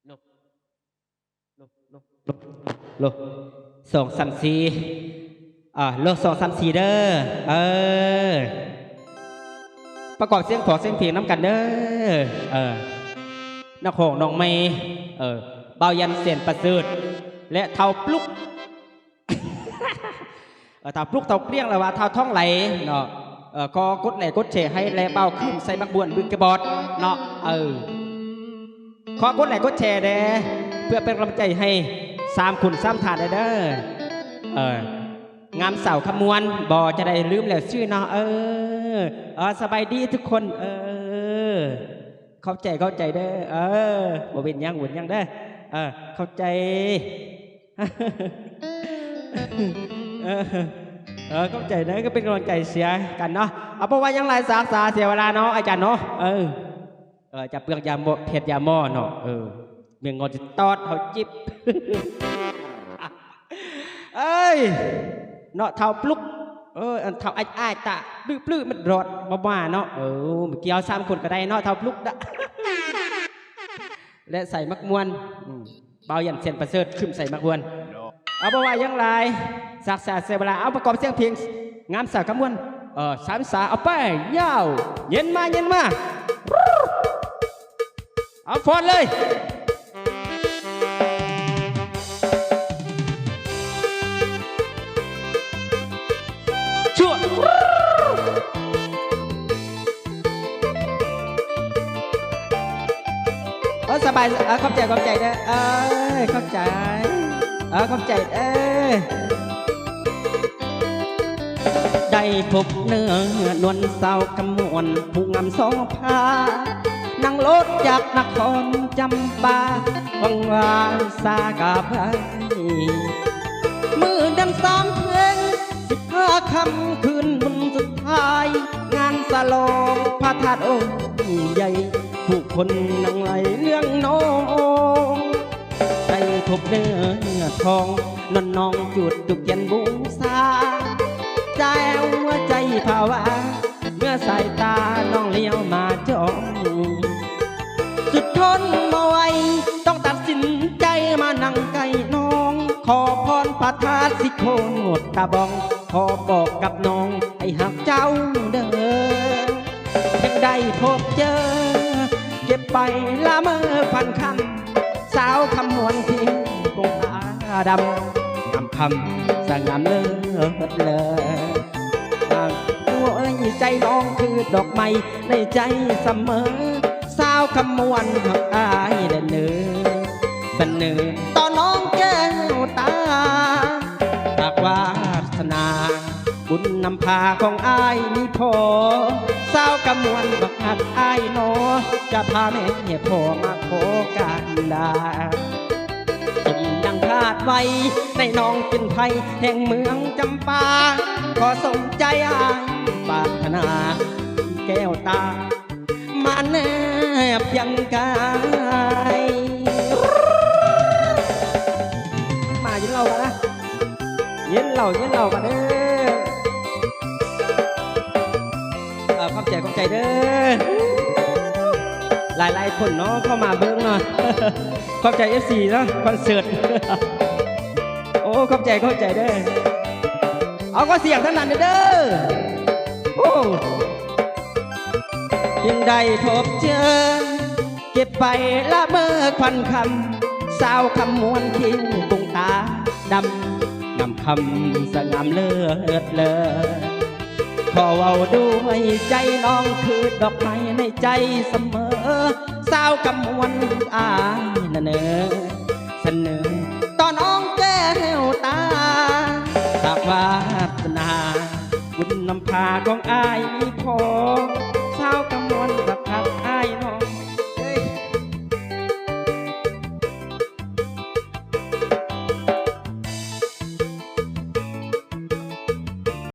ໂລ ໂລ ໂລ ໂລ ໂລ ສອງ ສາມ ສີ່ ອາ ໂລ ສອງ ສາມ ສີ່ ເດີ. ເອີ ປະກອບສຽງຂອງສຽງເພງນຳກັນເດີ. ເອີ ນັກຮ້ອງນ້ອງໃໝ່ ເອີ ບ່າວຢັນ ແສນປະເສີດ ແລະ ທ້າວປຸກ ເອີ ທ້າວປຸກ ທ້າວເກລ້ຽງ ຫຼືວ່າທ້າວທອງໄຫຼເນາະ. ເອີ ຂໍກົດໄລກົດແຊໃຫ້ ແລະ ບ່າວຄຶມໃສ່ໝາກບວນບຶກກະບອດເນາະ. ເອີ ຂໍກົດໄລກົດແຊແດ່ ເພື່ອເປັນກຳລັງໃຈໃຫ້ສາມຄົນສາມທ່ານແດ່ເດີ. ເອີ ງາມສາວຄຳມ່ວນ ບໍ່ຈະໄດ້ລືມແລ້ວຊື່ເນາະ. ເອີ ເອີ ສະບາຍດີທຸກຄົນ. ເອີ ຂອບໃຈ ຂອບໃຈເດີ. ເອີ ບໍ່ເປັນຫຍັງ ບໍ່ເປັນຫຍັງເດີ. ເອີ ຂອບໃຈ. ເອີ ເອີ ຂອບໃຈເດີ ກໍເປັນກຳລັງໃຈເຊຍກັນເນາະ. ເອົາ ບໍ່ວ່າຫຍັງຫຼາຍ ສາກສາເສຍເວລາເນາະ ອາຈານເນາະ. ເອີ ເອີ ຈະເປືອກຢາໝໍ ເພັດຢາໝໍເນາະ. ເອີ ແມ່ງງອນຊິຕອດເຮົາຈິບ. ເອີຍ ເນາະ ທ້າວປຸກ ເອີ ອັນທ້າວອ້າຍໆ ຕະບຶບບຶບມັນລອດບໍ່ມາເນາະ. ເອີ ມາກ່ຽວສາມຄົນກໍໄດ້ເນາະ ທ້າວປຸກນະ ແລະ ໃສ່ໝາກມ່ວນ. ອືມ ບ່າວຢັນ ແສນປະເສີດ ຄຶມໃສ່ໝາກບວນ. ເອົາ ບໍ່ວ່າຫຍັງຫຼາຍ ສາກສາເສຍເວລາ. ເອົາ ປະກອບສຽງເພງ ງາມສາວຄຳມ່ວນ ເອີ ສາມສາ ເອົາໄປ ຍາວ ເຢັນມາ ເຢັນມາ. ເອົາ ຟ້ອນເລີຍ. ເອີ ສະບາຍ ເອີ ຂອບໃຈ ຂອບໃຈເດີ. ເອີ ຂອບໃຈ ເອີ ຂອບໃຈເດີ. ໄດ້ພົບເນື້ອນວນສາວຄຳມ່ວນ ຜູ້ງາມໂສພາ ນັ່ງລົດຈາກນະຄອນຈຳປາ ຫວັງວ່າສາກາໄປ ມື້ເດືອນສາມເພັງ ສິບຫ້າຄ່ຳຄືນບຸນສຸດທ້າຍ ງານສະຫຼອງພະທາດອົງໃຫຍ່ ຜູ້ຄົນນັ່ງໄຫຼເລື່ອງນອງ ໄດ້ພົບເນື້ອທອງ ນວນນ້ອງຈູດທູບທຽນບູຊາ ແຕ່ຫົວໃຈພາວາ ເມື່ອສາຍຕານ້ອງຫຼຽວມາຈ້ອງ ສຸດທົນບໍ່ໄຫວ ຕ້ອງຕັດສິນໃຈມານັ່ງໃກ້ນ້ອງ ຂໍພອນພະທາດສິໂຄດຕາບອງ ຂໍບອກກັບນ້ອງໃຫ້ຮັກເຈົ້າເດີ ເພງໄດ້ພົບເຈີ ເກັບໄປລະເມີຂວັນຄຳ ສາວຄຳມ່ວນທີ່ກົງຕາດຳ ງາມຄຳສະຫງ່າມເລີດເລີ. ໂອ້ຍ ໃຈນ້ອງຄືດອກໄມ້ໃນໃຈສະເໝີ ສາວຄຳມ່ວນຮັກອ້າຍແດ່ເນີ ສະເໜີຕໍ່ນ້ອງແກ້ວຕາ ຫາກວາສະໜາ ບຸນນຳພາຂອງອ້າຍມີພໍ ສາວຄຳມ່ວນບັກຮັກອ້າຍໜໍ ຈະພາແມ່ພໍ່ມາຂໍການດາ ສົມດັ່ງຄາດໄວ້ ໃຫ້ນ້ອງເປັນໄພແຫ່ງເມືອງຈຳປາ ຂໍສົມໃຈອ້າຍປາດຖະໜາ ແກ້ວຕາ ມາແນບຄຽງກາຍ. ມາກິນເຫຼົ້າກັນນະ ກິນເຫຼົ້າ ກິນເຫຼົ້າກັນເດີ. ເອີ ຂອບໃຈ ຂອບໃຈເດີ ຫຼາຍໆຄົນເນາະ ເຂົ້າມາເບິ່ງເນາະ. ຂອບໃຈເອັຟຊີເນາະ ຄອນເສີດ. ໂອ້ ຂອບໃຈ ຂອບໃຈເດີ. ເອົາ ຂໍສຽງທັງນັ້ນເດີ. ໂອ້ ຍັງໄດ້ພົບເຈີ ເກັບໄປລະເມີຂວັນຄຳ ສາວຄຳມ່ວນຄິ້ງປຸງຕາດຳ ງາມຄຳສະຫງ່າມເລີດເລີ. ຂໍເວົ້າດ້ວຍໃຈນ້ອງຄືດອກໄມ້ໃນໃຈສະເໝີ ສາວຄຳມ່ວນອາຍນະເນີ ສະເໜີຕໍ່ນ້ອງແກ້ວຕາ ຫາກວາສະໜາ ບຸນນຳພາຂອງອ້າຍມີພໍ